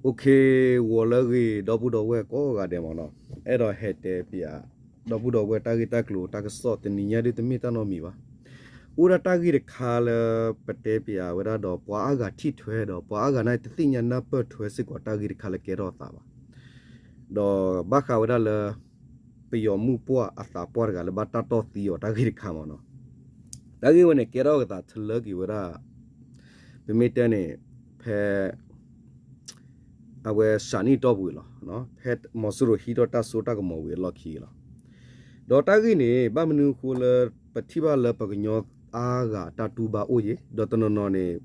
ဂီၤလၢအဂ့ၤ ဒီပုၢ်ဒီဝဲၢ်ကိးဂၤဒဲးမ့ၢ်နီၤ, အဲၣ်ဒိးဟဲတဲပၠး ဒီပုၢ်ဒီဝဲၢ်တၢ်ဂ့ၢ်တၢ်ကျိၤတၢ်ကစီၣ်တနံၤညါဒ်တမ့ၢ်တၢ်နီတမံၤဘၣ်. အိၣ်ဒၣ်တၢ်ဂ့ၢ်တခါလၢပတဲပၠးဝဲဒၣ်ဒီး ပှၤအါဂၤထံၣ်ထွဲဒီး ပှၤအါဂၤန့ၣ်တသ့ၣ်ညါနၢ်ပၢၢ်ထွဲစ့ၢ်ကီးတၢ်ဂ့ၢ်တခါလၢကဲထီၣ်အသးဘၣ်. ဒီးဘၣ်ဃးဝဲဒၣ်လၢ ပယီၤမုၣ်ပှၢ်အသးပှၢ်တဂၤလၢဘၣ်တၢ်တီၢ်သံအီၤတၢ်ဂ့ၢ်တခါမ့ၢ်နီၤ. တၢ်ဂ့ၢ်ဝဲန့ၣ် ကဲထီၣ်ကသးထလၢက့ၤဝဲဒၣ် ပမ့ၢ်တဲန့ၣ် ဖဲ အဝဲစးနံၣ်တီၢ်ပူၤလီၤ. ဖဲမီၤစိရိၤဟံးထီၣ်တၢ်စိတၢ်ကမီၤဝံၤအလီၢ်ခံလီၤ. ဒီးတၢ်ဂ့ၢ်န့ၣ် ဘၣ်မနုၤအဃိလၢ ပထံၣ်ဘၣ်လၢပကညီအါဂၤတၢ်တူၢ်ဘၣ်အိၣ်ယံၤ ဒီးတနီၤနီၤန့ၣ်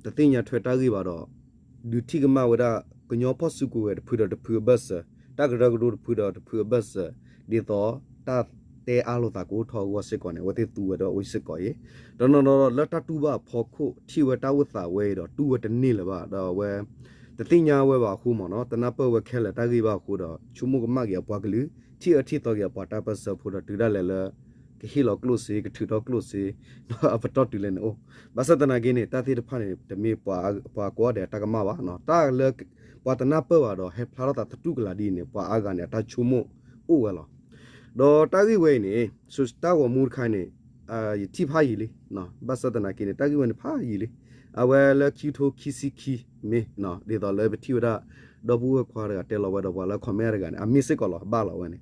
တသ့ၣ်ညါထွဲတၢ်ဂ့ၢ်ဘၣ်ဒီး ဒုးထံၣ်ကမၣ်ဝဲဒၣ် ကညီဖီၣ်စုကဝဲၤတဖုဒီးတဖုအဘၢၣ်စၢၤ တၢ်ကရၢကရိတဖုဒီးတဖုအဘၢၣ်စၢၤ ဒ်သိးတၢ်တဲအါလိာ်သးကအိၣ်ထီၣ်အဂီၢ်စ့ၢ်ကီးန့ၣ် အဝဲသ့ၣ်သူဝဲဒီးအိၣ်စ့ၢ်ကီးအံၤ, တနီၤနီၤလၢတၢ်တူၢ်ဘၣ်အဖီခိၣ် ထံၣ်ဝဲတၢ်အိၣ်သးဝဲအံၤဒီး တူၢ်ဝဲတန့ၢ်လၢၤဘၣ် ဒီးအဝဲ တသ့ၣ်ညါဝဲဘၣ်အဃိမ့ၢ်နီၤ တနၢ်ပၢၢ်ဝဲခဲလၢာ်တၢ်ဂ့ၢ်ဘၣ်အဃိဒီး ဆိကမိၣ်ကမၣ်က့ၤအပှၤကလုာ် ထံၣ်အၢထံၣ်သီက့ၤအပှၤတၢ်ပၢၢ်ဆၢဖိဒီး တုၤဒၣ်လဲာ်လၢ ကဟ့ၣ်လီၤကျိၣ်စ့ ကထုးထီၣ်ကျိၣ်စ့ အပတီၢ်တုၤလဲၣ်န့ၣ်အိၣ်, ဘၣ်ဆၣ်သနာ်က့န့ၣ် တၢ်သ့ၣ်တဖၣ်န့ၣ် တမ့ၢ်ပှၤကိးဂၤဒဲးအတၢ်ကမၣ်ဘၣ်, တၢ်လၢ ပှၤတနၢ်ပၢၢ်ဘၣ်ဒီး ဟဲဖျါထီၣ်သးသတူၢ်ကလာ်ဒ်န့ၣ် ပှၤအါဂၤန့ၣ် အတၢ်ဆိကမိၣ်အိၣ်ဝဲလီၤ. ဒီးတၢ်ဂ့ၢ်ဝဲအံၤန့ၣ် တၢ်ဂီၤမူတခါန့ၣ် ယထံၣ်ဖးယံာ်လံ, ဘၣ်ဆၣ်သနာ်က့န့ၣ် တၢ်ဂ့ၢ်ဝဲန့ၣ်ဖးယံာ်လံ, အဝဲလၢခံကထိခံဆံခံမ့ၢ် ဒ်သိးလၢပထံၣ်ဝဲဒၣ် ဒီပုၢ်ဝဲၢ်ခွါတဂၤတဲလီၤဝဲဒီးပှၤလၢ comment တဂၤန့ၣ် အမ့ၢ်စ့ၢ်ကီးလီၤ ဘၣ်လီၤဝဲန့ၣ်,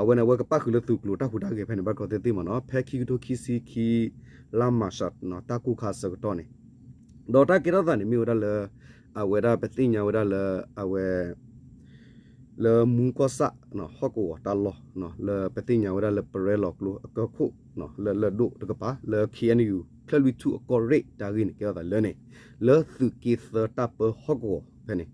အဝဲန့ၣ် အဝဲကပၣ်ဃုာ်လၢသုးကျိၤတၢ်ဟူးတၢ်ဂဲၤဖဲန့ၣ် ဘၣ်ကီသ့ၣ်သ့ၣ်မ့ၢ်နီၤ ဖဲခံကထိခံဆံခံ လါမၢ်ၡး တၢ်ကိၢ်ခါအဆၢကတီၢ်န့ၣ်, ဒီးတၢ်ကဲထီၣ်သးန့ၣ်မ့ၢ်ဝဲဒၣ်လၢ အဝဲဒၣ်ပသ့ၣ်ညါဝဲဒၣ်လၢ အဝဲ လၢမူကီၢ်ဆၣ် ဟီၣ်ကဝီၤတၢ်လီၢ် လၢပသ့ၣ်ညါဝဲဒၣ်လၢပရဲလီၤကျိအကၢၢ်ခိၣ် လၢလၢၢ်ဒိၣ်တကပၤ လၢ ခ့ၣ်အဲၣ်ယူၣ် ချၢၣ်လွံၢ်ထူၣ်အကီၢ်ရ့ၣ်တၢ်ဂ့ၢ်န့ၣ် ကဲထီၣ်သးလၢန့ၣ် လၢသုးက့သၢတၢ်ပၢဟီၣ်ကဝီၤဖဲန့ၣ်,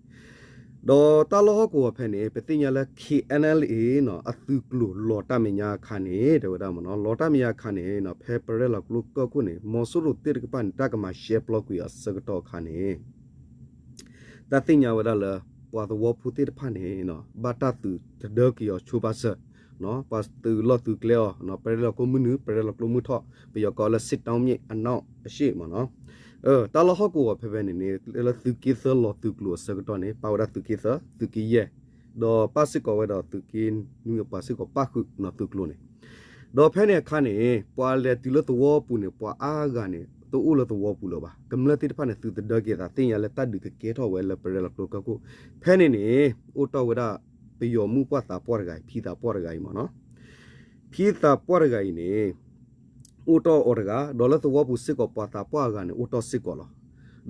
ဒီးတၢ်လီၢ်ဟီၣ်ကဝီၤဖဲန့ၣ် ပသ့ၣ်ညါလၢ ခ့ၣ်အဲၣ်ယူၣ် အသုးကျိၤလီၤတၢ်မဲာ်ညါအခါန့ၣ် တဲဝဲဒၣ်မ့ၢ်နီၤ လီၤတၢ်မဲာ်ညါအခါန့ၣ် ဖဲပရဲလီၤကျိကၢၢ်ခိၣ်န့ၣ် မီၤစိရိၤသ့ၣ်တကပၤန့ၣ် တၢ်ကမၤရှဲပျီကွံာ်အဆၢကတီၢ်အခါန့ၣ် တၢ်သ့ၣ်ညါဝဲဒၣ်လၢ ပှၤသဝီဖိသ့ၣ်တဖၣ်န့ၣ် ဘၣ်တၢ်သုးတဒၢက့ၤအီၤဆိပာ်စၢၤ, ပှၤသုးလီၢ်သုးကျဲအီၤ ပရဲလီၤကျိမုၢ်နုာ် ပရဲလီၤကျိမုၢ်ထီၣ် ပယီၤကိးလၢ စစ်တောင်းမြစ်အနောက်အရှေ့ မ့ၢ်နီၤ, တၢ်လီၢ်ဟီၣ်ကဝီၤဖဲဖဲန့ၣ်န့ၣ် လၢသုးက့သၢလီၤသုးကျိၤအဆၢကတီၢ်န့ၣ် ပာ်ဝဲဒၣ်သုးက့သၢ သုးက့ယဲၢ် ဒီးပၣ်စ့ၢ်ကီးဝဲဒီးသုးက့နွံအပှၤစ့ၢ်ကီးပၣ်ဃုာ်နီၤသုးကျိၤန့ၣ်, ဒီးဖဲန့ၣ်အခါန့ၣ် ပှၤလဲၤတုၤလၢသဝီပူၤန့ၣ် ပှၤအါဂၤန့ၣ် တအိၣ်လၢသဝီပူၤလၢၤဘၣ်. ကမျၢၢ်သ့ၣ်တဖၣ်န့ၣ် သုးတဒၢက့ၤသးသ့ၣ်ညါလၢတၢ်ဒုးကကဲထီၣ်ဝဲလၢပရဲလီၤကျိကၢၢ်ခိၣ်, ဖဲန့ၣ်န့ၣ် အိၣ်တီၢ်ဝဲဒၣ် ပယီၤမုၣ်ပှၢ်သးပှၢ်တဂၤအံၤ ဖံသးပှၢ်တဂၤအံၤမ့ၢ်နီၤ, ဖံသးပှၢ်တဂၤအံၤန့ၣ် အိၣ်တီၢ်အီၤတဂၤ ဒီးလၢသဝီပူၤစ့ၢ်ကီးပှၤသးပှၢ်အဂၤန့ၣ် အိၣ်တီၢ်စ့ၢ်ကီးလီၤ.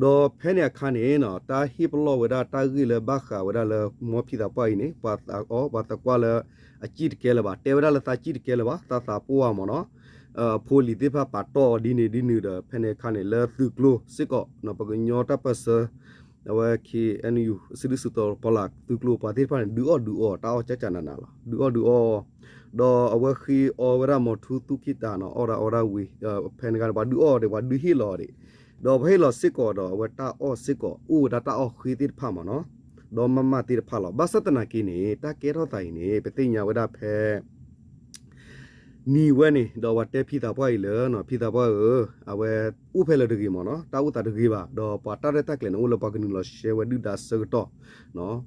ဒီးဖဲန့ၣ်အခါန့ၣ်နီၤ တၢ်ဟ့ၣ်ပလီၢ်ဝဲဒၣ်တၢ်ဂ့ၢ်လၢဘၣ်ဃးဝဲဒၣ်လၢ မ်ဖံသးပှၢ်အံၤန့ၣ် ပှၤသးအီၤ ပှၤသးကွၢ်လၢ အစံၣ်တကဲလၢၤဘၣ်, တဲဝဲဒၣ်လၢသးစံၣ်တကဲလၢၤဘၣ်, သးသးပှၢ်မ့ၢ်နီၤ, အဖိလံၤသ့ၣ်တဖၣ်ပာ်တီၢ်အီၤဒ်န့ၣ်ဒ်နုၤဒီး ဖဲန့ၣ်အခါန့ၣ် လၢသုးကျိၤစ့ၢ်ကီး ပကညီတၢ်ပၢၢ်ဆၢ အဝဲ ခ့ၣ်အဲၣ်ယူၣ် စုဒုၣ်စုတီၤဖီလာ် သုးကျိၤပှၤသ့ၣ်တဖၣ်န့ၣ် ဒုးအီၣ်ဒုးအီတၢ်အီၣ်ကၠၢ်ကၠၢ်နးနးလီၤ. ဒုးအီၣ်ဒုးအီ ဒီးအဝဲဃ့အီဝဲဒၣ် မ်ထူသူၣ်ကံၢ်တၢ်နီၤ အီၣ်ဒၣ်အီဒၣ်ဝံၤ ဖဲန့ၣ်အခါန့ၣ် ပှၤဒုးအီၣ်ဒီး ပှၤဒုးဟ့ၣ်လီၤအီၤဒံး, ဒီးပှၤဟ့ၣ်လီၤစ့ၢ်ကီးဒီး အဝဲတၢ်အီၣ်စ့ၢ်ကီး အိၣ်ဝဲဒၣ်တၢ်အီၣ်ဃ့သ့ၣ်တဖၣ်မ့ၢ်နီၤ, ဒီးမးမးသ့ၣ်တဖၣ်လီၤ. ဘၣ်ဆၣ်သနာ်က့န့ၣ် တၢ်ကဲထီၣ်သးအံၤန့ၣ် ပသ့ၣ်ညါဝဲဒၣ်ဖဲ နံၤဝဲန့ၣ် ဒီးပှၤတဲဖံသးပှၢ်အံၤလၢ ဖံသးပှၢ်ဧၢ, အဝဲအိၣ်ဖဲလၢာ်တဂ့ၤမ့ၢ်နီၤ, တၢ်အိၣ်သးတဂ့ၤဘၣ်, ဒီးပှၤတၢ်ရဲၣ်တၢ်ကျဲၤန့ၣ် အိၣ်လၢပှၤကနုာ်လီၤရှဲဝဲဒုၣ်ဒါအဆၢကတီၢ်,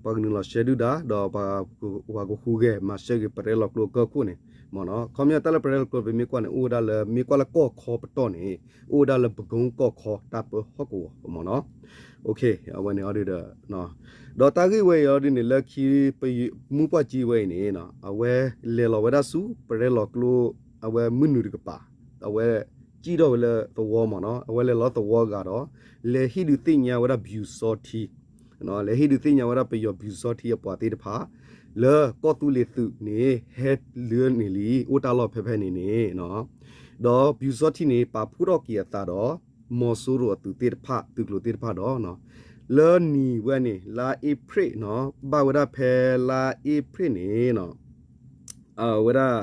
ပှၤကနုာ်လီၤရှဲဒုၣ်ဒါ ဒီးပှၤကဟူးဂဲၤ မၤရှဲက့ၤပရဲလီၤကျိကၢၢ်ခိၣ်န့ၣ်မ့ၢ်နီၤ, ခီပညီတၢ်လၢပရဲလီၤကျိ ပမ့ၢ်ကွၢ်န့ၣ် အိၣ်ဝဲဒၣ်လၢ မ့ၢ်ကွၢ်လၢကီၢ်ခီပတီၢ်န့ၣ် အိၣ်ဝဲဒၣ်လၢပကိကီၢ်ခီတၢ်ပၢဟီၣ်ကဝီၤမ့ၢ်နီၤ. အဝဲန့ၣ်အီၤဒုးဒီး ဒီးတၢ်ဂ့ၢ်ဝဲအံၤအီၤဒုးန့ၣ် လၢခံ မုၢ်ပှၢ်ကၠံဝဲအံၤန့ၣ် အဝဲလဲၤလီၤဝဲဒၣ်ဆူ ပရဲလီၤကျိ အဝဲမုၢ်နုာ်တကပၤ, အဝဲစံၣ်ထီၣ်ဝဲလၢသဝီမ့ၢ်နီၤ, အဝဲလဲၤလီၤသဝီအဂၤဒီး လဲၤဟ့ၣ်ဒုးသ့ၣ်ညါဝဲဒၣ် ပျူစောထီး လဲၤဟ့ၣ်ဒုးသ့ၣ်ညါဝဲဒၣ်ပယီၤ ပျူစောထီး အပှၤသ့ၣ်တဖၣ် လၢကီၢ်သူလ့ၤသုးန့ၣ် ဟဲလၢန့ၣ်လံ အိၣ်တၢ်လီၢ်ဖဲဖဲန့ၣ်န့ၣ် ဒီး ပျူစောထီး န့ၣ် ပာ်ဖှိၣ်ထီၣ်က့ၤအသးဒီး မီၤစိရိၤအသုးသ့ၣ်တဖၣ် သုးကျိၤသ့ၣ်တဖၣ်ဒီး လၢနံၤဝဲန့ၣ် လါအ့ဖြ့ၣ်နီၤ ဘၣ်ဝဲဒၣ်ဖဲလါအ့ဖြ့ၣ်န့ၣ် အဝဲဒၣ်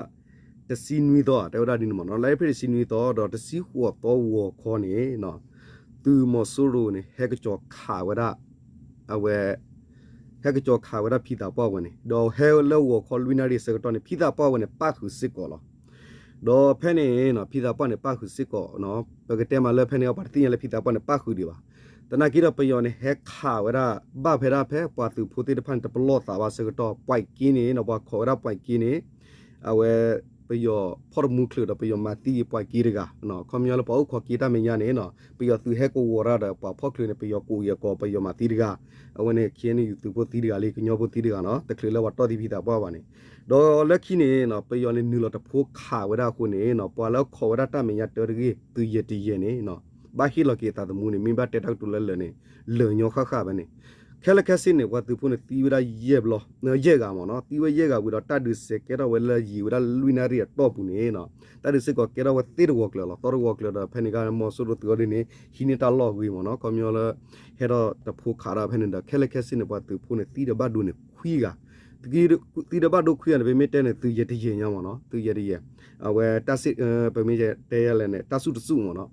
တဆံနွံသီ တဲဝဲဒၣ်ဒ်န့ၣ်မ့ၢ်နီၤ လါအ့ဖြ့ၣ်တဆံနွံသီ ဒီးတဆံဃိးသီဂီၤခီန့ၣ် သုးမီၤစိရိၤန့ၣ် ဟဲကစီၤခးဝဲဒၣ် အဝဲ ဟဲကစီၤခးဝဲဒၣ်ဖံသးပှၢ်ဝဲန့ၣ် ဒီးဟဲလၢဂီၤခီလွံၢ်နၣ်ရံၣ်အဆၢကတီၢ်န့ၣ် ဖံသးပှၢ်ဝဲန့ၣ် ပၣ်ဃုာ်စ့ၢ်ကီးလီၤ. ဒီးဖဲန့ၣ် ဖံသးပှၢ်န့ၣ် ပၣ်ဃုာ်စ့ၢ်ကီး ပကတဲမးလၢဖဲန့ၣ် ပှၤတသ့ၣ်ညါလၢဖံသးပှၢ်န့ၣ် ပၣ်ဃုာ်ဒံးဘၣ်. သနာ်က့ဒီးပယီၤန့ၣ် ဟဲခးဝဲဒၣ် ဘၣ်ဖဲဒၣ်ဖဲပှၤသုးဖိသ့ၣ်တဖၣ်န့ၣ် တပလီၢ်သးဘၣ်ဆၢကတီၢ် ပွဲးက့န့ၣ် ပှၤခိးဝဲဒၣ်ပွဲးက့န့ၣ် အဝဲ ပယီၤဖီၣ်တမူချုးဒီး ပယီၤမၤသံက့ၤပွဲးက့တဂၤ, ခီပညီလၢပှၤအိၣ်ခိးက့တၢ်မဲာ်ညါန့ၣ် ပယီၤသုးဟဲကဝီၤတၢ်ဒီး ပှၤဖီၣ်ချုးန့ၣ် ပယီၤကိးက့ၤအကိး ပယီၤမၤသံတဂၤ, အဝဲန့ၣ် ခ့ၣ်အဲၣ်ယူၣ် သုးဖိသံတဂၤလံ ကညီဖိသံတဂၤနီၤ တချုးလၢပှၤတီၢ်သံဖံသးပှၢ်ဘၣ်န့ၣ်, ဒီးလၢခံန့ၣ် ပယီၤန့ၣ်နုာ်လီၤတဖိခးဝဲဒၣ်အဃိန့ၣ် ပှၤလၢခိးဝဲဒၣ်တၢ်မဲာ်ညါတၢတဂ့ၢ် သုးယဲၢ်တယဲၢ်န့ၣ် ဘၣ်ဟ့ၣ်လီၤက့ၤအသးသမူန့ၣ် မ့ၢ်ဘၣ်တဲတၢ်ကတိၤလၢလၢာ်န့ၣ် လၢာ်ညီဃၣ်ဃၣ်ဖဲန့ၣ်, ခဲလၢာ်ခဲဆ့န့ၣ် ပှၤသုးဖိန့ၣ်သံဝဲဒၣ်ယဲၢ်ဘျီ, ယဲၢ်ဂၤမ့ၢ်နီၤ သံဝဲယဲၢ်ဂၤဝံၤဒီး တၢ်ဒုးစဲးကဲထီၣ်ဝဲလၢယံာ်ဝဲဒၣ်လွံၢ်နၣ်ရံၣ်အတီၢ်ပူၤန့ၣ် တၢ်ဒုးစ့ၢ်ကီးကဲထီၣ်ဝဲသ့ၣ်တဝီၤကျၢၤလီၤ သီတဝီၤကျၢၤဒီး ဖဲန့ၣ်ကမီၤစိရိၤသုးအီၤဒ်န့ၣ် ဟံးန့ၢ်တၢ်လီၢ်ဝံၤမ့ၢ်နီၤ ခီပညီလၢ ဟဲထီၣ်တဖိခးတၢ်ဖဲန့ၣ်ဒီး ခဲလၢာ်ခဲဆ့န့ၣ် ပှၤသုးဖိန့ၣ် သံဒီးဘၣ်ဒိန့ၣ်ခွံဂၤ, သံဒီးဘၣ်ဒိခွံဂၤန့ၣ် ပမ့ၢ်တဲန့ၣ် သုးယဲၢ်တယဲၢ်ညါမ့ၢ်နီၤ သုးယဲၢ်တယဲၢ်, အဝဲ ပမ့ၢ်တဲယဲၢ်လဲၣ်န့ၣ် တၢ်ဆူၣ်တဆူၣ်မ့ၢ်နီၤ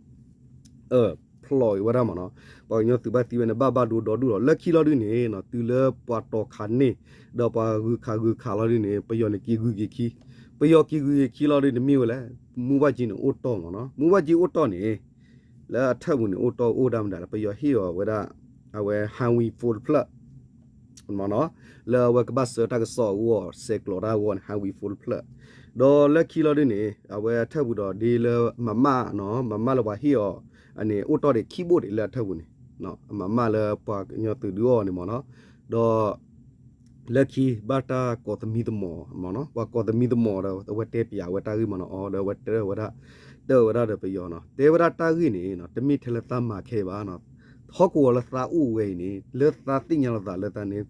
ဖျိးဝဲဒၣ်မ့ၢ်နီၤ, ပှၤကညီသုးဘၣ်သံဝဲန့ၣ် ဘၣ်ဘၣ်ဒိဒီဒူၣ်လီၤ လၢခံလီၤဒ်န့ၣ် တုၤလၢပှၤတီၤခးန့ၢ် ဒီးပှၤဂုၤခးဂုၤခးလီၤဒ်န့ၣ် ပယီၤန့ၣ်က့ၤဂုၤက့ၤခံ, ပယီၤက့ၤဂုၤက့ၤခံလီၤဒ်န့ၣ် မ့ၢ်ဝဲလဲၣ်, မူဘၣ်ကံန့ၣ်အိၣ်တီၢ်မ့ၢ်နီၤ မူဘၣ်ကံအိၣ်တီၢ်န့ၣ် လၢအထၢၣ်ပူၤန့ၣ် အိၣ်တီၢ်အိၣ်ဒၣ်မတၤလဲၣ် ပယီၤဟ့ၣ်အီၤဝဲဒၣ် အဝဲ Humvee ဖိတဖျၢၣ် မ့ၢ်နီၤ, လၢအဝဲကဘၣ်စၢတၢ်ကစီၣ်အဂီၢ် ဆဲးကျိးတၢ်အဂီၢ်န့ၣ် Humvee ဖိတဖျၢၣ်, ဒီးလၢခံလီၤဒ်န့ၣ် အဝဲအထၢၣ်ပူၤဒီးဒ်လၢမၤမၣ်နီၤ မၤမၣ်လၢပှၤဟ့ၣ်အီၤ အန့ၣ် အိၣ်တီၢ်ဒံးခံဘိၣ်ဒံးလၢအထၢၣ်ပူၤန့ၣ်, အမၤမၣ်လၢပှၤကညီသုးဒုးအီၤန့ၣ်မ့ၢ်နီၤ, ဒီး လၢခံဘၣ်တၢ်ကိးသမံသမိးမ့ၢ်နီၤ ပှၤကိးသမံသမိးဒီး အဝဲတဲပၠးဝဲတၢ်ဂ့ၢ်မ့ၢ်နီၤ အီၤဒီး အဝဲတဲဝဲဒၣ် တဲဝဲဒၣ်ဒီးပယီၤနီၤ တဲဝဲဒၣ်တၢ်ဂ့ၢ်န့ၣ် တမ့ၢ်ထဲလၢသးမၤခဲအံၤဘၣ်နီၤ, ဟီၣ်ကဝီၤလၢသးအိၣ်ဝဲအံၤန့ၣ် လၢသးသ့ၣ်ညါလီၤသးလၢသးန့ၣ်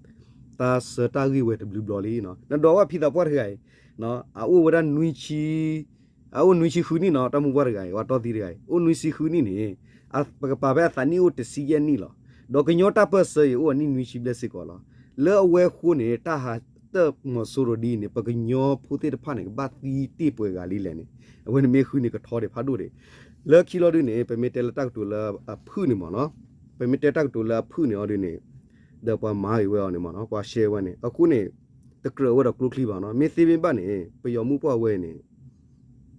သးစၢတၢ်ဂ့ၢ်ဝဲတဘျုးဘျီလံနီၤ, နဒိးဘၣ်ဖံသးပှၢ်တဂၤအံၤ အအိၣ်ဝဲဒၣ်နွံဆံ အအိၣ်နွံဆံဃုနံၣ်နီၤ တၢ်မုၢ်ပှၢ်တဂၤအံၤ ပှၤတီၢ်သံတဂၤအံၤ အိၣ်နွံဆံဃုနံၣ်န့ၣ် ပကပာ်ဖဲအသးနံၣ်အိၣ်တဆံယဲၢ်နံၣ်လီၤ. ဒီးကညီတၢ်ပၢၢ်ဆၢအံၤ အိၣ်အနံၣ်နွံဆံဘျဲၣ်စ့ၢ်ကီးလီၤ. လၢအဝဲအဃိန့ၣ် တၢ်ဟးတၢၣ်မီၤစိရိၤဒ်အံၤန့ၣ် ပကညီဖိသ့ၣ်တဖၣ်န့ၣ် ကဘၣ်သံတ့ၢ်ပှဲၤဂၤလံလဲၣ်န့ၣ် အဝဲန့ၣ်မ့ၢ်ဃုန့ၢ်ကထီဒံးဖးဒိၣ်ဒံး. လၢခံလီၤဒ်န့ၣ် ပမ့ၢ်တဲလၢတၢ်ကတိၤလၢအဖုၣ်န့ၣ်မ့ၢ်နီၤ, ပမ့ၢ်တဲတၢ်ကတိၤလၢအဖုၣ်န့ၣ်အီၤဒ်န့ၣ် ဒီးပှၤမၤဂ့ၤဝဲအီၤန့ၣ်မ့ၢ်နီၤ, ပှၤရှဲဝဲန့ၣ် အဃိန့ၣ် တကြၢးဝဲဒီးကျိချံဘၣ်နီၤ, မ့ၢ်သ့မ့ၢ်ဘၣ်န့ၣ် ပယီၤမုၢ်ပှၢ်ဝဲအံၤန့ၣ်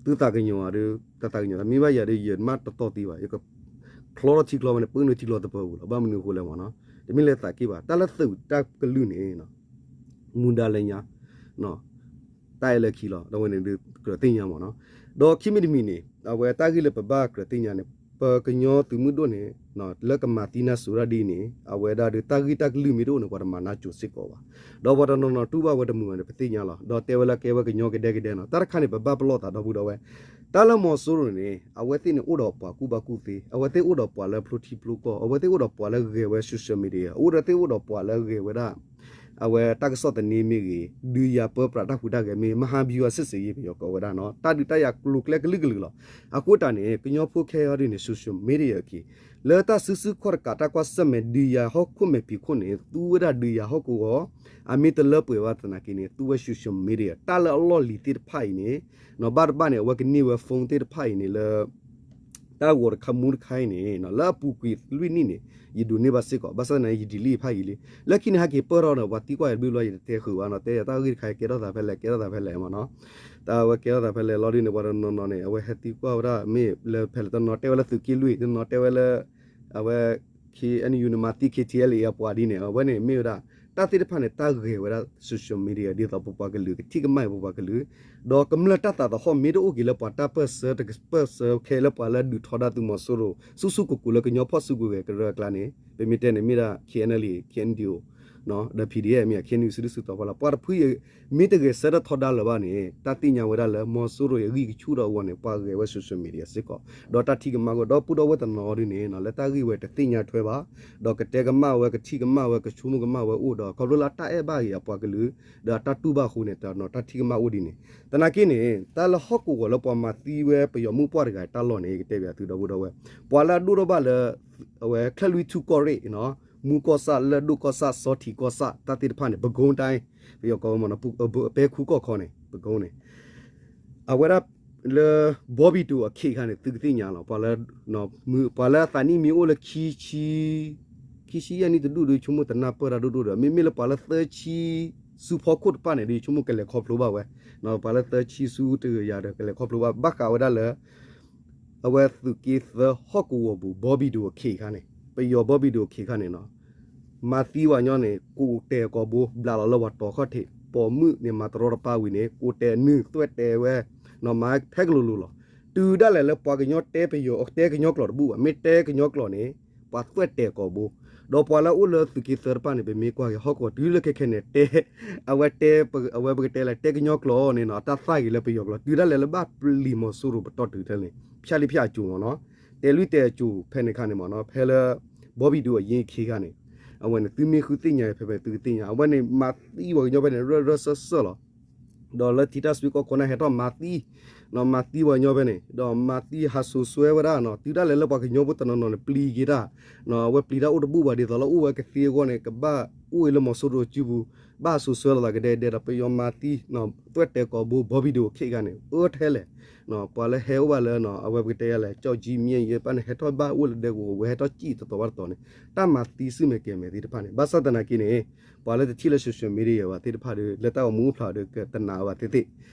သုသးကညီၤဧါဒီး တသးကညီၤ မ့ၢ်ဘၣ်ယၤဒီး ယမ့ၢ်တတီၢ်သံဘၣ် ယကချီထီၣ်ထံကျီဝဲန့ၣ် ပၢနုာ်ထံကျီသပၢၤပူၤလီၤ. ဘၣ်မနုၤအဃိလဲၣ်မ့ၢ်နီၤ, တမ့ၢ်လၢသးက့ၢ်ဘၣ် တၢ်လၢသုးတၢ်ကလုၢ်န့ၣ် မူဒါလၢညါ တၢ်အဲၣ်လၢခံလီၤ. ဒီးဝဲန့ၣ်ဒုးကြၢးသ့ၣ်ညါမ့ၢ်နီၤ, ဒီးခံမံၤတမံၤန့ၣ် အဝဲတၢ်ဂ့ၢ်လၢပဘၣ်ကြၢးသ့ၣ်ညါန့ၣ် ပကညီသုးမုၢ်ဒိၣ်န့ၣ် လၢကမၤသံနၢ်စိၤတၢ်ဒ်အံၤန့ၣ် အဝဲဒၣ်ဒီးတၢ်ဂ့ၢ်တၢ်ကလုၢ်မ့ၢ်တအိၣ်န့ၣ် ပှၤတမၤနၢ်စိၤစ့ၢ်ကီးဘၣ်. ဒီးပှၤတနီၤနီၤတူၢ်ဘၣ်ဝဲတမုာ်ဘၣ်န့ၣ် ပသ့ၣ်ညါလီၤ. ဒီးတဲဝဲလၢကဲဝဲကညီကဒဲကဒဲနီၤ, တၢ်တခါန့ၣ် ပဘၣ်ပလီၢ်သးဒီပုၢ်ဒီဝဲၢ် တၢ်လၢမီၤစိရိၤန့ၣ် အဝဲသ့ၣ်န့ၣ်အိၣ်ဒီးပှၤကူၣ်ဘၣ်ကူၣ်သ့, အဝဲသ့ၣ်အိၣ်ဒီးပှၤလၢဖျိထံဖျိကီၢ်, အဝဲသ့ၣ်အိၣ်ဒီးပှၤလၢဂဲၤဝဲ social media, အဝဲသ့ၣ်အိၣ်ဒီးပှၤလၢဂဲၤဝဲဒၣ် အဝဲတၢ်ကစီၣ်သန့မ့ၢ်ဂ့ၤ, ဒုးယၤပၢပြးတၢ်ဟူးတၢ်ဂဲၤမ့ၢ်ဂ့ၤ, မဟာဗျူဟာစစ်ဆင်ရေး ပယီၤကိးဝဲဒၣ်နီၤ, တၢ်ဒုးတၢ်ယၤကျိၤကျဲကလုာ်ကလုာ်လီၤ. အဃိတၢ်န့ၣ် ကညီဖိခဲအံၤဒ်န့ၣ် social media အခံ လၢတၢ်စုဆူၣ်ခီၣ်တကး တၢ်ကွၢ်ဆၢၣ်မဲာ် ဒုးယၤဟီၣ်ခိၣ်မဲာ်ဖံးခိၣ်န့ၣ် သူဝဲဒၣ်ဒုးယၤဟီၣ်ကဝီၤ အမ့ၢ်တလၢပှဲၤဘၣ်သနာ်က့န့ၣ် သူဝဲ social media တၢ်လၢအလီၢ်လံၤသ့ၣ်တဖၣ်အံၤန့ၣ် ဘၣ်တဘၣ်န့ၣ် အဝဲကန့ၢ်ဝဲ phone သ့ၣ်တဖၣ်အံၤန့ၣ်လၢ တၢ်ဂီၤတခါမူတခါအံၤန့ၣ် လၢအပူၤကွံာ်လွံၢ်နံၣ်န့ၣ် ယဒိးန့ၢ်ဘၣ်စ့ၢ်ကီး, ဘၣ်ဆၣ်သနာ်က့ ယ delete ဖးယံာ်လံ. လၢခံန့ၣ် ဟဲက့ၤပၢၢ်ထီၣ်ဒီး ပှၤသံကွၢ်ယၤတဘျုးဘျီ ယတတဲဃုာ်ဘၣ်နီၤ, တဲယၤတၢ်ဂ့ၢ်တခါ ကဲထီၣ်သးဖဲလဲၣ် ကဲထီၣ်သးဖဲလဲၣ်မ့ၢ်နီၤ, တၢ်ဝဲကဲထီၣ်သးဖဲလဲၣ်လီၤဒ်န့ၣ် ပှၤတနီၤနီၤန့ၣ် အဝဲဟဲသံကွၢ်ဝဲဒၣ် မ့ၢ်လၢဖဲလဲၣ် တနီၤတဲဝဲလၢသုးက့လွံၢ် တနီၤတဲဝဲလၢ အဝဲ KNU န့ၣ် မၤသံ KTLA အပှၤဒ်န့ၣ် အဝဲန့ၣ်မ့ၢ်ဝဲဒၣ် တၢ်သ့ၣ်တဖၣ်န့ၣ် တၢ်ဂဲၤဝဲဒၣ် social media ဒ်သိးပပှၤကလုာ် ကထံၣ်ကမၣ်အံၤပပှၤကလုာ်, ဒီးကမျၢၢ်တၢ်သးသဟီၣ်မ့ၢ်တအိၣ်က့ၤလၢပှၤတၢ်ပၢၢ်ဆၢ တကပၢၢ်ဆၢခဲလၢပှၤလၢဒုးထီဒါသုးမီၤစိရိၤ ဆူၣ်ဆူၣ်ကိၢ်ကိၢ်လၢကညီဖီၣ်စုကဝဲၤကရၢအကျါန့ၣ် ပမ့ၢ်တဲန့ၣ်မ့ၢ်ဒၣ် KNLA KNDO ဒီး PDF မ့ၢ် KNU စုဒုၣ်စုတီၤဖီလာ် ပှၤတဖုအံၤ မ့ၢ်တဂဲၤဆၢထၢၣ်ထီဒါလၢၤဘၣ်န့ၣ် တၢ်သ့ၣ်ညါဝဲဒၣ်လၢ မီၤစိရိၤအံၤအဂံၢ်ကဆူၣ်ဒီးအဂီၢ်န့ၣ် ပှၤဂဲၤဝဲ social media စ့ၢ်ကီး ဒီးတၢ်ထံၣ်ကမၣ်ဝဲ ဒီပုၢ်ဒီဝဲၢ်တနီၤဒ်န့ၣ် လၢတၢ်ဂ့ၢ်ဝဲတသ့ၣ်ညါထွဲဘၣ် ဒီးကတဲကမၣ်ဝဲ ကထံၣ်ကမၣ်ဝဲ ကဆိကမိၣ်ကမၣ်ဝဲအိၣ်ဒီး ခီဖျိလၢအတၢ်အဲၣ်ဘၣ်ဂ့ၤအပှၤကလုာ် ဒီးအတၢ်တူၢ်ဘၣ်အဃိန့ၣ် တၢ်ထံၣ်ကမၣ်အိၣ်ဒ်န့ၣ် သနာ်က့န့ၣ် တၢ်လၢဟီၣ်ကဝီၤလၢပှၤမၤသံဝဲပယီၤမုၢ်ပှၢ်တဂၤအတၢ်လီၢ်န့ၣ် ယကတဲဘၣ်သုဒီပုၢ်ဒီဝဲၢ် ပှၤလၢအဒိၣ်ထီၣ်ဘၣ်လၢ အဝဲချၢၣ်လွံၢ်ထူၣ်ကီၢ်ရ့ၣ် မူကီၢ်ဆၣ် လၢၢ်ဒိၣ်ကီၢ်ဆၣ် စီၤထံးကီၢ်ဆၣ် တၢ်သ့ၣ်တဖၣ်န့ၣ် ပဲခူးတိုင်း ပယီၤကိးဝဲမ့ၢ်နီၤ ပဲခူးကီၢ်ခီန့ၣ် ပဲခူးန့ၣ် အဝဲဒၣ်လၢ ဘီဘံၣ်ဒိၣ်အခ့အခါန့ၣ် သုကသ့ၣ်ညါလီၤ ပှၤလၢအသးနံၣ်မ့ၢ်အိၣ်လၢ ခံဆံယဲၢ်နံၣ်တဒူၣ်ဒီး ဆိကမိၣ်တနၢ်ပၢၢ်တၢ်ဒိၣ်ဒိၣ်ဒီး မ့မ့ၢ်လၢပှၤလၢသၢဆံ ဆူဖီခိၣ်တဖၣ်န့ၣ်ဒီး ဆိကမိၣ်ကလဲၤခီဖျိဘၣ်ဝဲ ပှၤလၢသၢဆံဆူတကယၤဒီး ကလဲၤခီဖျိဘၣ် ဘၣ်ဃးဝဲဒၣ်လၢ အဝဲသုးက့သၢဟီၣ်ကဝီၤပူၤ ဘီဘံၣ်ဒိၣ်အခ့အခါန့ၣ် ပယီၤဘီဘံၣ်ဒိၣ်အခ့ခါန့ၣ်နီၤ မၤသံဝဲညီန့ၣ် ကိးတဲာ်ကိးဘိ ဘျးလီၤလၢပှၤတီၤခီၣ်ထံး ပိာ်မုၣ်န့ၣ် မၤတရီတပါဝံၤန့ၣ် ကိးတဲာ်နုာ်သွဲၣ်တဲာ်ဝဲ နီၤမၤဖဲကလိၤလိၤလီၤ. တုၤဒၣ်လဲာ်လၢပှၤကညီတဲပယီၤ တဲကညီကျိာ်တဘူၣ်ဘၣ် မ့ၢ်တဲကညီကျိာ်န့ၣ် ပှၤသွဲၣ်တဲာ်ကိးဘိ ဒီးပှၤလၢအအိၣ်လၢသုးက့သၢတဖၣ်န့ၣ် ပမ့ၢ်ကွၢ်က့ၤဟီၣ်ကဝီၤတုၤလၢခဲခဲန့ၣ် တဲ အဝဲတဲ အဝဲပကတဲလၢတဲကညီကျိာ်န့ၣ်နီၤ အတၢ်သၣ်ဂ့ၤလၢပယီၤကျိာ် တုၤဒၣ်လဲာ်လၢဘၣ်ပျံၤမီၤစိရိၤပတီၢ်တုၤထဲန့ၣ် ဖၠၣ်လံဖၠၣ်အစိၤမ့ၢ်နီၤ တဲလွံၢ်တဲာ်အစိၤဖဲန့ၣ်ခါန့ၣ်မ့ၢ်နီၤ ဖဲလၢ ဘီဘံၣ်ဒိၣ်အယ့ၢ်အခ့ခါန့ၣ် အဝဲန့ၣ် သုမ့ၢ်ဃုသ့ၣ်ညါဖဲဖဲသုကသ့ၣ်ညါ အဝဲန့ၣ် မၤသံပှၤကညီဖဲန့ၣ် ရၢၢ်ရၢၢ်စၢၢ်စၢၢ်လီၤ. ဒီးလၢထံတၢ်စုကီၢ်ခိၣ်န့ၣ် ဟဲထီၣ်မၤသံ မၤသံပှၤကညီဖဲန့ၣ် ဒီးမၤသံဟးစိၤစွဲဝဲဒၣ်နီၤ တုၤဒၣ်လဲာ်လၢပှၤကညီဖိတနီၤနီၤန့ၣ် ပျံၤက့ၤတၢ် အဝဲပျံၤတၢ်အိၣ်တဘူၣ်ဘၣ် ဒ်သိးလၢအိၣ်ဝဲကသ့အဂီၢ်န့ၣ် ကဘၣ်အိၣ်အံၤလၢမီၤစိရိၤစုပူၤ ဘၣ်ဟးစိၤစွဲလိာ်သးကဒဲကဒဲဒီး ပယီၤမၤသံ သွဲၣ်တဲာ်ကိးဘိ ဘီဘံၣ်ဒိၣ်အခ့ခါန့ၣ် အၢထဲလဲၣ် ပှၤလၢဟဲအိၣ်ဘၣ်လၢ အဝဲပကတဲယၤလဲၣ် ကၠီၣ်ကၠံမ့ၢ်ယဲၢ်ပၣ်န့ၣ် ဟဲထီၣ်ဘၣ်အိၣ်လၢဒဲကဝီၤ ဝဲဟဲထီၣ်စံၣ်တတီၤဘၣ်တတီၤန့ၣ် တၢ်မၤသံစုၣ်မဲာ်ကဲၤမဲာ်သ့ၣ်တဖၣ်န့ၣ် ဘၣ်ဆၣ်သနာ်က့န့ၣ် ပှၤလၢတထံၣ်လၢ social media ဘၣ်သ့ၣ်တဖၣ်ဒီး လၢတၢ်ဂီၤမူအိၣ်ဖျါဒီး ကတနာ်ဘၣ်သ့ၣ်သ့ၣ်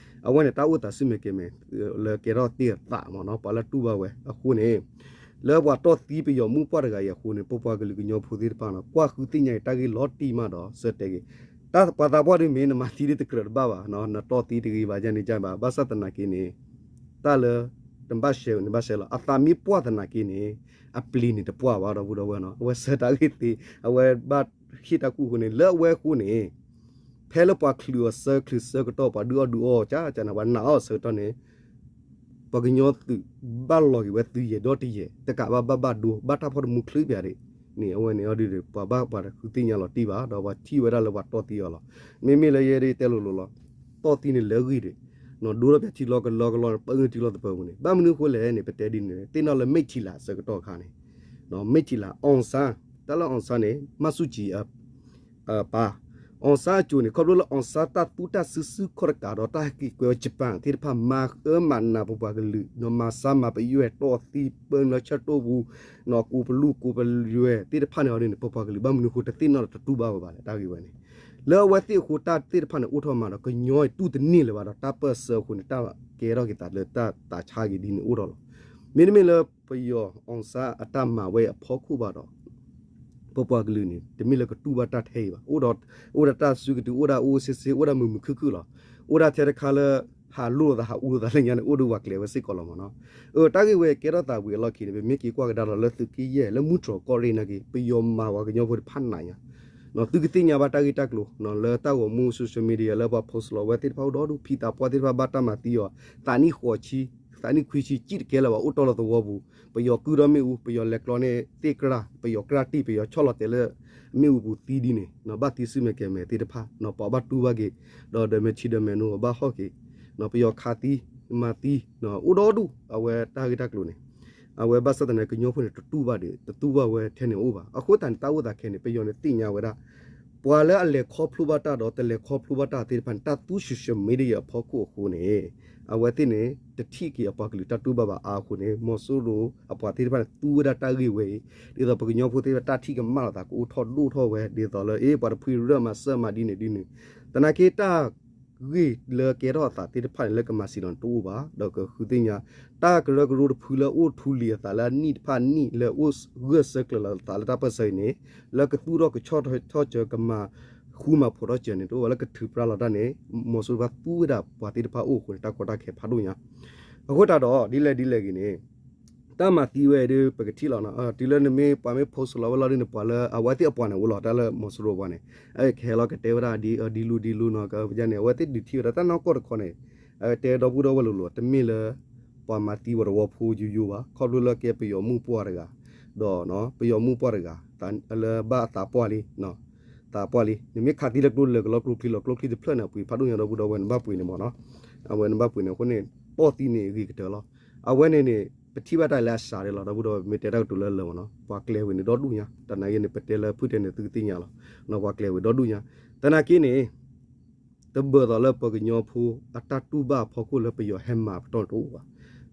အဝဲန့ၣ် တၢ်အိၣ်သးစုၣ်မဲာ်ကဲၤမဲာ် လၢကဲထီၣ်တ့ၢ်အသးမ့ၢ်နီၤ ပှၤလၢတူၢ်ဘၣ်ဝဲအဃိန့ၣ် လၢပှၤတီၢ်သံပယီၤမုၢ်ပှၢ်တဂၤအံၤအဃိန့ၣ် ပပှၤကလုာ်ကညီဖိသ့ၣ်တဖၣ်နီၤ ကွၢ်ဃုသ့ၣ်ညါအံၤတၢ်ဂ့ၢ်လီၤတံၢ်မးဒီး ဆၢတဲာ်က့ၤ တၢ်ပှၤသးပှၢ်ဒ်မ့ၢ်နမၤသံဒ်တကြၢးတဘၣ်ဘၣ် နတီၢ်သံတဂ့ၤဘၣ်ယါန့ၣ်ကဘၣ် ဘၣ်ဆၣ်သနာ်က့န့ၣ် တၢ်လၢ နဘၣ်ရှဲနဘၣ်ရှဲလီၤ အသးမ့ၢ်ပှၢ်သနာ်က့န့ၣ် အပျံၤန့ၣ်တပှၢ်ဘၣ် ဒီပုၢ်ဒီဝဲၢ်နီၤ အဝဲဆၢတၢ်ဂ့ၢ်သ့ အဝဲဘၣ်ဟ့ၣ်တၢ်ကူၣ်အဃိန့ၣ် လၢအဝဲအဃိန့ၣ် ဖဲလၢပှၤချုးအီၤဆၢချုးဆၢကတီၢ် ပှၤဒုးအီၣ်ဒုးအီကၠၢကၠၢန့ၣ် ပှၤနာ်အီၤဆၢကတီၢ်န့ၣ် ပှၤကညီသုးဘၣ်လီၤက့ၤဝဲသုးယဲၢ်ဒီတယဲၢ် တကးဘၣ်ဘၣ်ဘၣ်ဒိ ဘၣ်တၢ်ဖီၣ်တမူချုးပၠးဒၣ် န့ၣ် အဝဲန့ၣ်အီၤဒုး ပှၤဘၣ်ပှၤတဃုသ့ၣ်ညါလီၤတံၢ်ဘၣ် ဒီးပှၤထံၣ်ဝဲဒၣ်လၢပှၤတီၢ်သံအီၤလီၤ. မ့မ့ၢ်လၢယဲဒၣ်တဲလိၤလိၤလီၤ တီၢ်သံန့ၣ်လၢအဂ့ၢ်ဒီး ဒိထီၣ်ပၠးထံလီၤကလီကလီ ပၢထံလီၤတပၢပူၤန့ၣ် ဘၣ်မနုၤအဃိလဲၣ်န့ၣ် ပတဲဒ်န့ၣ် သ့ၣ်နီၣ်လၢ မိတ်ထီလာ အဆၢကတီၢ်အခါန့ၣ် မိတ်ထီလာ အောင်ဆန်း တၢ်လၢ အောင်ဆန်း န့ၣ် မၢ်ဆူၣ်ကၠံၣ် ပၢ် အောင်ဆန်း အစိၤန့ၣ် ခီဖျိလၢ အောင်ဆန်း တၢ်သူတၢ်စုဆူၣ်ခီၣ်တကးဒီး တၢ်ဟဲက့ၤကွဲးဝဲ Japan သ့ၣ်တဖၣ် မၤအၢမၤနးပပှၤကလုာ် ဒီးမၤဆါမၤပယွဲၢ် တီၢ်သံပၢနုာ်လၢဆၢၣ်တီၢ်ပူၤ ကိးပလူးကိးပယွဲၢ်သ့ၣ်တဖၣ်န့ၣ်အီၤဒ်န့ၣ် ပပှၤကလုာ်ဘၣ်မနုၤအဃိ တသ့ၣ်နီၣ်ဒီးတတူၢ်ဘၣ်ဝဲဘၣ်လဲၣ် တၢ်ဂ့ၢ်ဝဲန့ၣ် လၢအဝဲသ့ၣ်အဃိ တၢ်သ့ၣ်တဖၣ်န့ၣ် အိၣ်ထီၣ်မးဒီး ကညီတူၢ်တန့ၢ်လၢၤဘၣ်ဒီး တၢ်ပၢၢ်ဆၢအဃိန့ၣ် တၢ်ကဲထီၣ်က့ၤသးလၢတၢ်သးဆါက့ၤဒ်န့ၣ်အိၣ်ထီၣ်လီၤ. မ့တမ့ၢ်လၢပယီၤ အောင်ဆန်း အတၢ်မၤဝဲအဖီခိၣ်ဘၣ်ဒီး ပပှၤကလုာ်န့ၣ် တမ့ၢ်လၢကတူၢ်ဘၣ်တၢ်ထဲအံၤဘၣ် အိၣ်ဒီး အိၣ်ဒီးတၢ်စုကတုၤ အိၣ်ဒၣ်အိၣ်ဆ့ဆ့ အိၣ်ဒၣ်မုာ်မုာ်ခုၣ်ခုၣ်လီၤ. အိၣ်ဒၣ်ထဲတခါလၢ ဟးလိၢ်လိာ်သး ဟးအူလိာ်သးလၢညါန့ၣ် အိၣ်ဒီးပှၤကျဲၤဝဲစ့ၢ်ကီးလီၤမ့ၢ်နီၤ. အၢ တၢ်ဂ့ၢ်ဝဲကဲထီၣ်သးဝံၤအလီၢ်ခံန့ၣ် ပမ့ၢ်က့ၤကွၢ်ကဒါဒီးလၢသုးက့ယဲၢ် လၢမူတြီၤကီၢ်ရ့ၣ်နာ်က့ ပယီၤမၤပှၤကညီဖိတဖၣ်နးညါ သုကသ့ၣ်ညါဘၣ်တၢ်ဂ့ၢ်တၢ်ကျိၤ လၢတၢ်ဂီၤမူ social media လၢပှၤ post လီၤဝဲသ့ၣ်တဖၣ်အိၣ်ဒီဒူၣ် ဖံသးပှၢ်သ့ၣ်တဖၣ်ဘၣ်တၢ်မၤသံအီၤ သးနံၣ်ဃိးဆံ သးနံၣ်ခွံဆံ ကံၣ်တကဲလၢၤဘၣ် အိၣ်တီၢ်လီၤသဝီပူၤ ပယီၤကုၢ်ထီၣ်မ့ၣ်အူ ပယီၤလဲၤကျီန့ၢ်သ့ၣ်ကြၢ် ပယီၤကြၢ်တံၢ် ပယီၤဆီၣ်လီၤတဲာ်လၢ မ့ၣ်အူပူၤသံဒ်န့ၣ် ဘၣ်သံစုမဲာ်ကဲၤမဲာ်သ့ၣ်တဖၣ် ပှၤဘၣ်တူၢ်ဘၣ်က့ၤ ဒီးဒီးမဲာ်ထံဒီးမဲာ်နိ ဘၣ်ဟီၣ်က့ၤ ပယီၤခးသံ မၤသံ အိၣ်ဒီဒူၣ် အဝဲတၢ်ဂ့ၢ်တၢ်ကျိၤန့ၣ် အဝဲဘၣ်ဆၣ်သနာ်က့ ကညီဖိန့ၣ် တတူၢ်ဘၣ်ဒီး တတူၢ်ဘၣ်ဝဲထဲန့ၣ်အိၣ်ဘၣ်. အဃိသတးန့ၣ် တၢ်အိၣ်သးခဲန့ၣ် ပယီၤန့ၣ်သ့ၣ်ညါဝဲဒၣ် ပှၤလၢအလဲၤခီဖျိဘၣ်တၢ်ဒီး တလဲၤခီဖျိဘၣ်တၢ်သ့ၣ်တဖၣ်န့ၣ် တၢ်သူ social media အဖီခိၣ်အဃိန့ၣ် အဝဲသ့ၣ်န့ၣ် တထံၣ်က့ၤအပှၤကလုာ်တၢ်တူၢ်ဘၣ်ဘၣ်အါအဃိန့ၣ် မီၤစိရိၤအပှၤသ့ၣ်တဖၣ်န့ၣ် သူဝဲဒၣ်တၢ်ဂ့ၢ်ဝဲအံၤ ဒ်သိးပကညီဖိသ့ၣ်တဖၣ်တၢ်ထံၣ်ကမၣ်လိာ်သး ကအိၣ်ထီၣ်ဒိၣ်ထီၣ်ဝဲ ဒ်သိးလၢ အ့ ပှၤတဖုရၢၢ်မၤစၢၤမၤဒ်န့ၣ်ဒ်န့ၣ် သနာ်က့တၢ် ဂ့ၢ်လၢကဲထီၣ်အသးသ့ၣ်တဖၣ်န့ၣ် လၢကမၤစံးလီၤန့ၣ်တအိၣ်ဘၣ် ဒီးကဃုသ့ၣ်ညါ တၢ်ကရၢကရိတဖုလၢအိၣ်ထူလံၤအသးလၢအနံၣ်တဖၣ်နံၣ်လၢအိၣ်ဂၢၢ်ဆၢကျၢၤလီၤအသးလၢတၢ်ပၢၢ်ဆၢအံၤန့ၣ် လၢကသူၣ်ထီၣ်ကဆီၣ်ထီၣ်စၢၤ ကမၤဃူမၤဖိးထီၣ်စၢၤန့ၣ်တအိၣ်ဘၣ် လၢကထုးပြၢလီၤတၢ်န့ၣ် မီၤစိရိၤဘၣ်သူဝဲဒၣ်ပှၤသ့ၣ်တဖၣ်အိၣ်အဃိန့ၣ် တၢ်ကီတၢ်ခဲဖးဒိၣ်ညါ အဃိသတးဒီး ဒ်လဲၣ်ဒ်လဲၣ်ဂ့ၤန့ၣ် တၢ်မၤသံဝဲဒီး ပကထံၣ်လီၤနီၤ တုၤလၢနမ့ၢ်ပှၤမ့ၢ် post လီၤဝဲလီၤဒ်န့ၣ် ပှၤလၢအဝဲသ့ၣ်အပှၤန့ၣ်အိၣ်လီၤ တၢ်လၢမီၤစိရိၤပှၤန့ၣ် အကဟဲလီၤကတဲဝဲဒၣ်ဒ်အဒ်လူဒ်လူနီၤ ကန့ၣ် အဝဲသ့ၣ်ဒုးထံၣ်ဝဲဒၣ်တၢ်နီၢ်ကီၢ်တခီန့ၣ် အတဲဒီပုၢ်ဒီဝဲၢ်လိၤလိၤ တမ့ၢ်လၢ ပှၤမၤသံဝဲတဝီဖိယိယိဘၣ် ခီဖျိလၢကဲပယီၤမုၢ်ပှၢ်တဂၤ ဒီးပယီၤမုၢ်ပှၢ်တဂၤ လၢဘၣ်အသးပှၢ်လံ သးပှၢ်လံ နမ့ၢ်ခးသံလၢကျိလၢာ်ကလီ ကျိချံလီၤ ကျိချံတဖျၢၣ်န့ၣ် အပှ့ၤဖးဒိၣ်ညါဒီပုၢ်ဒီဝဲၢ်န့ၣ် ဘၣ်ပှ့ၤန့ၣ်မ့ၢ်နီၤ အဝဲန့ၣ်ဘၣ်ပှ့ၤန့ၣ်အဃိန့ၣ် တီၢ်သံန့ၣ်ဂ့ၤကတၢၢ်လီၤ အဝဲန့ၣ်န့ၣ် ပထံၣ်ဘၣ်တၢ်လၢအစှၤဒၣ်လီၤ ဒီပုၢ်ဒီဝဲၢ် မ့ၢ်တဲတၢ်ကတိၤလၢလၢမ့ၢ်နီၤ ပှၤကျဲၤဝဲန့ၣ်ဒီဒူၣ်ညါ တနာ်က့န့ၣ် ပတဲလၢဖုတဲန့ၣ် သုကသ့ၣ်ညါလီၤ ပှၤကျဲၤဝဲဒီဒူၣ်ညါ သနာ်က့န့ၣ် တဘၢၣ်သီးလၢပှၤကညီဖိ အတၢ်တူၢ်ဘၣ်အဖီခိၣ်လၢပယီၤဟဲမၤပတီၢ်န့ၣ်တအိၣ်ဘၣ်.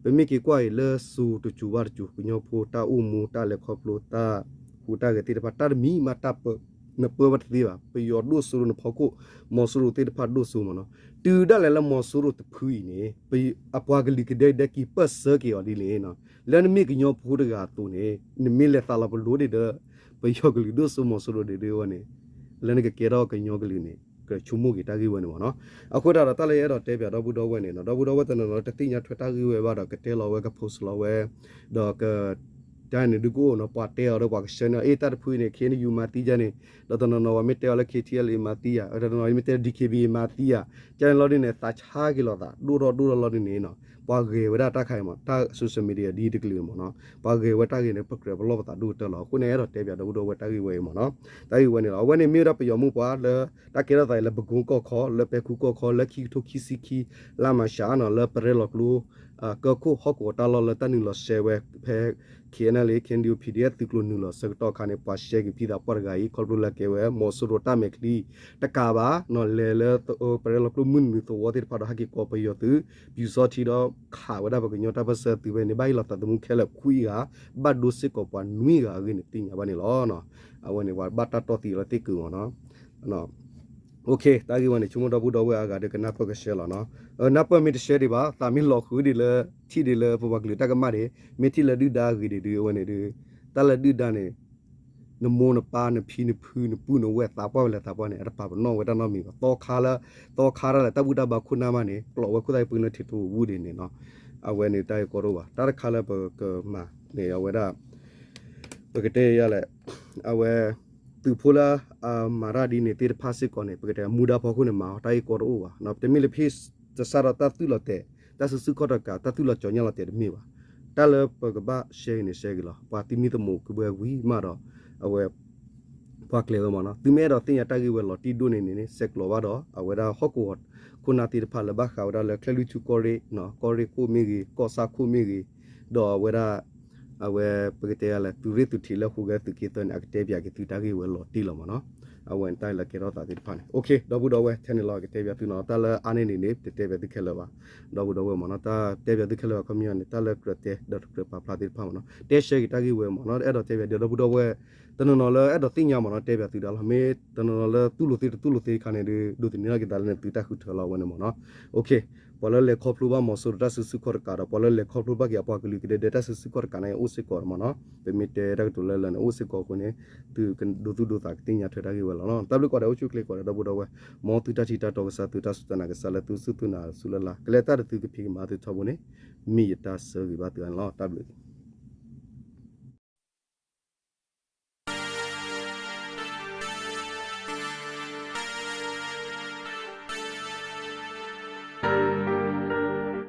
ပမ့ၢ်က့ၤကွၢ်အံၤလၢစိၤတစိၤဘၣ်တစိၤ ကညီဖိတၢ်အိၣ်မူတၢ်လဲၤခီဖျိတၢ်ဟူးတၢ်ဂဲၤသ့ၣ်တဖၣ် တၢ်တမံၤမးတၢ်ပၢ နပၢဝဲတသ့ဘၣ်. ပယီၤဒိၣ်စိရိၤနဖီခိၣ်, မီၤစိရိၤသ့ၣ်တဖၣ်ဒိၣ်စိမ့ၢ်နီၤ. တုၤဒၣ်လဲာ်လၢမီၤစိရိၤတဖုအံၤန့ၣ် အပှၤကလုာ်ကဒဲကဒဲက့ၤပၢၢ်ဆၢက့ၤအီၤဒ်န့ၣ်, လၢနမ့ၢ်ကညီဖိတဂၤအသိးန့ၣ် နမ့ၢ်လဲၤသးလီၤပလိာ်ဒံးဒီး ပယီၤကလုာ်ဒိၣ်စိမီၤစိရိၤဒံးဒ်အဝဲန့ၣ် လၢနကကဲထီၣ်ကညီကလုာ်န့ၣ် ကဆိကမိၣ်က့ၤတၢ်ဂ့ၢ်ဝဲန့ၣ်မ့ၢ်နီၤ. အဃိသတးဒီးတၢ်လၢယအဲၣ်ဒိးတဲပၠးဒီပုၢ်ဒီဝဲၢ်န့ၣ်နီၤ, ဒီပုၢ်ဒီဝဲၢ်တနီၤနီၤတသ့ၣ်ညါထွဲတၢ်ဂ့ၢ်ဝဲဘၣ်ဒီး ကတဲလီၤဝဲ က post လီၤဝဲ ဒီးက တၢ်န့ၣ်ဒုးကအိၣ်နီၤ, ပှၤတဲအီၤဒီးပှၤကဆှၢန့ၢ်အီၤ အ့ၣ် တၢ်တဖုအံၤန့ၣ် ခ့နယူၤ မၤသံယါန့ၣ်, ဒီးတနီၤနီၤပှၤမ့ၢ်တဲအီၤလၢ ခ့ထံအလ့ မၤသံယါ, တနီၤနီၤမ့ၢ်တဲ ဒံၣ်ခ့ဘံ မၤသံယါ, ကန့ၣ်လီၤဒ်န့ၣ် သးဆါက့ၤလိာ်သး ဒိၣ်ထီၣ်ဒိၣ်ထီၣ်လီၤဒ်န့ၣ်နီၤ, ပှၤဂဲၤဝဲဒၣ်တၢ်ခါအံၤမ့ၢ် တၢ် social media ဒ်တကလုာ်မ့ၢ်နီၤ, ပှၤဂဲၤဝဲတၢ်ဂ့ၤန့ၣ် ပကြၢးပလီၢ်ပသးဒိၣ်ကတၢၢ်လီၤ. အဃိန့ၣ် အဲၣ်ဒိးတဲပၠးဒီပုၢ်ဒီဝဲၢ်တၢ်ဂ့ၢ်ဝဲအံၤမ့ၢ်နီၤ, တၢ်ဂ့ၢ်ဝဲန့ၣ်လီၤ. အဝဲန့ၣ်မ့ၢ်ဝဲဒၣ်ပယီၤမိၢ်ပှၢ်လၢ တၢ်ကဲထီၣ်သးအံၤလၢပကိကီၢ်ခီ လၢပဲၤခူကီၢ်ခီ လၢခံကထိခံဆံခံ လါမၢ်ၡးနီၤ, လၢပရဲလီၤကျိ ကၢၢ်ခိၣ်ဟီၣ်ကဝီၤတၢ်လီၢ်လၢတၢ်နုာ်လီၤရှဲဝဲဖဲ ခ့ၣ်အဲၣ်အဲၣ်လ်အ့ ခ့ၣ်အဲၣ်ယူၣ် ပီၣ်ဒီး သုးကျိၤနုာ်လီၤဆၢကတီၢ်အခါန့ၣ် ပှၤရှဲက့ၤဖံသးပှၢ်တဂၤအံၤ ခီဖျိလၢကဲဝဲ မီၤစိရိၤတၢ်မဲာ်ချံ တကးဘၣ်နီၤ, လဲၤလၢပရဲလီၤကျိမုၢ်နုာ်သဝီသ့ၣ်တဖၣ်ဒီး ဟဲက့ၤကိးပယီၤသုး ပျူစောထီးဒီး ခးဝဲဒၣ်ပှၤကညီတၢ်ပၢၢ်ဆၢသုးဖဲန့ၣ် ဘၣ်ဟ့ၣ်လီၤသးသမူခဲလၢာ်ခွံဂၤ, ဘၣ်ဒိစ့ၢ်ကီးပှၤနွံဂၤအဂ့ၢ်န့ၣ် သ့ၣ်ညါဘၣ်န့ၣ်လီၤ. အဝဲန့ၣ် ပှၤဘၣ်တၢ်တီၢ်သံအီၤလၢသ့ၣ်ကုာ်မ့ၢ်နီၤ. တၢ်ဂ့ၢ်ဝဲန့ၣ် ဆိကမိၣ်ဒီပုၢ်ဒီဝဲၢ်အါဂၤဒီးကနၢ်ပၢၢ်ကဆှဲလီၤနီၤ. နၢ်ပၢၢ်မ့ၢ်တဆှဲဒံးဘၣ်, သးမ့ၢ်လီၤဃုာ်ဒံးလၢ ထံၣ်ဒံးလၢပပှၤကလုာ်တၢ်ကမၣ်ဒံး, မ့ၢ်ထံၣ်လၢဒုၣ်ဒါအဂ့ၤဒံးဒုး အဝဲန့ၣ်ဒုး တၢ်လၢဒုၣ်ဒါန့ၣ် နမိၢ်နပၢ် နဖံနဖု နပုၢ်နဝဲၢ် သးပှၢ်ဝဲလဲၣ်သးပှၢ်န့ၣ် အတပာ်ပနီၣ်ဝဲတၢ်နီတမံၤဘၣ်. သီခါလၢ သီခါတၢ်လဲၣ် တၢ်ဘူၣ်တၢ်ဘါခိၣ်နၢ်မးန့ၣ် ကျိးဝဲခိၣ်သၣ်အံၤပှ့ၤလၢထံးထူဝူဒံးန့ၣ်နီၤ. အဝဲန့ၣ်တၢ်ဂ့ၢ်ကီတအိၣ်ဘၣ်. တၢ်တခါလၢပကမၤန့ၣ် အဝဲဒၣ် ပကတဲယၤလဲၣ်, အဝဲ သုးဖိလၢအမၤတၢ်ဒ်န့ၣ်သ့ၣ်တဖၣ်စ့ၢ်ကီးန့ၣ် ပကတဲမူဒါဖီခိၣ်န့ၣ် မၤအီၤတၢ်ဂ့ၢ်ကီတအိၣ်ဘၣ်. တမ့ၢ်လၢဖဲတစးဒီးတၢ်သူၣ်လီၤတဲာ်, တၢ်စုဆူၣ်ခီၣ်တကး, တၢ်သူၣ်လီၤကၠီၤညၣ်လီၤတဲာ်တမ့ၢ်ဘၣ်. တၢ်လၢပကဘၣ်ရှဲဂ့ၤန့ၣ်ရှဲဂ့ၤလီၤ. ပှၤသုးမုၢ်သမိးကဘၢဝံၤမးဒီး အဝဲ ပှၤကျဲၤဝဲမ့ၢ်နီၤ. သုမ့ၢ်အဲၣ်ဒိးသ့ၣ်ညါတၢ်ဂ့ၢ်ဝဲလီၤတံၢ်ဒိၣ်န့ၣ်န့ၣ် ဆဲးကျိးဘၣ်ဒီး အဝဲဒၣ်ဟီၣ်ကဝီၤခိၣ်နၢ်သ့ၣ်တဖၣ်လၢဘၣ်ဃးဝဲဒၣ်လၢချဲၣ်လွံၢ်ထူၣ်ကီၢ်ရ့ၣ်, ကီၢ်ရ့ၣ်ခိၣ်မ့ၢ်ဂ့ၤ, ကီၢ်ဆၣ်ခိၣ်မ့ၢ်ဂ့ၤ, ဒီးအဝဲဒၣ် အဝဲပကတဲယၤလဲၣ် သုးရ့ၣ်သုးထံးလၢဟူးဂဲၤသုးက့သၢန့ၣ် အကတဲပၠးက့ၤသုတၢ်ဂ့ၢ်ဝဲလီၤတံၢ်လီၤမ့ၢ်နီၤ. အဝဲန့ၣ်တၢ်လၢကဲထီၣ်သးသ့ၣ်တဖၣ်န့ၣ် okay ဒီပုၢ်ဒီဝဲၢ် ထဲန့ၣ်လီၤ အကတဲပၠးသုနီၤ. တၢ်လၢအါန့ၢ်ဒံးန့ၣ် တတဲပၠးသုခဲလၢာ်ဘၣ် ဒီပုၢ်ဒီဝဲၢ်မ့ၢ်နီၤ. တၢ်တဲပၠးသုခဲလၢာ်အခီပညီန့ၣ် တၢ်လၢကြၢးတဲဒီးတကြၢးပာ်ဖျါသ့ၣ်တဖၣ်မ့ၢ်နီၤ. တဲ share က့ၤတၢ်ဂ့ၢ်ဝဲမ့ၢ်နီၤ. အဲၣ်ဒိးတဲပၠးဒီးဒီပုၢ်ဒီဝဲၢ် တနီၤနီၤလၢအဲၣ်ဒိးသ့ၣ်ညါမ့ၢ်နီၤ တဲပၠးသုဒၣ်လီၤ. မ့ၢ်တနီၤနီၤလၢတူၢ်လိာ်သ့တတူၢ်လိာ်သ့တခါန့ၣ်ဒီး ဒိးသန့ၤထီၣ်က့ၤသးလၢနသုတၢ်ဃုထၢလီၤ အဝဲန့ၣ်မ့ၢ်နီၤ. Okay ပှၤလၢလဲၤခီဖျိဘၣ်မီၤစိရိၤတၢ်စုဆူၣ်ခီၣ်တကးဒီး ပှၤလၢလဲၤခီဖျိဘၣ်က့ၤအပှၤကလုာ်ကဒဲကဒဲတၢ်စုဆူၣ်ခီၣ်တကးန့ၣ် အိၣ်စ့ၢ်ကီးမ့ၢ်နီၤ. ပမ့ၢ်တဲတၢ်ကတိၤလၢလၢ်န့ၣ် အိၣ်စ့ၢ်ကီးအဃိန့ၣ် သုကဒိသူၣ်ဒိသးကသ့ၣ်ညါထွဲတၢ်ဂ့ၢ်ဝဲလီၤနီၤ. တၢ်ဘျုးကိးဂၤဒဲး အိၣ်ဆူၣ်အိၣ်ချ့ကိးဂၤဒဲး ဒီပုၢ်ဒီဝဲၢ် မ်သုတၢ်ထံၣ်တၢ်တီကစၢ် သုတၢ်စူၢ်တၢ်နာ်ကစၢ်လၢသုစူၢ်သုနာ်ဆူလၢ်လၢ် ကလဲၤတၢ်ဒီးသုကဖံးကမၤသုထီဘိန့ၣ် မ့ၢ်ယတၢ်ဆၢဂ့ၤဘၣ်သုန့ၣ်လီၤ. တၢ်ဘျုး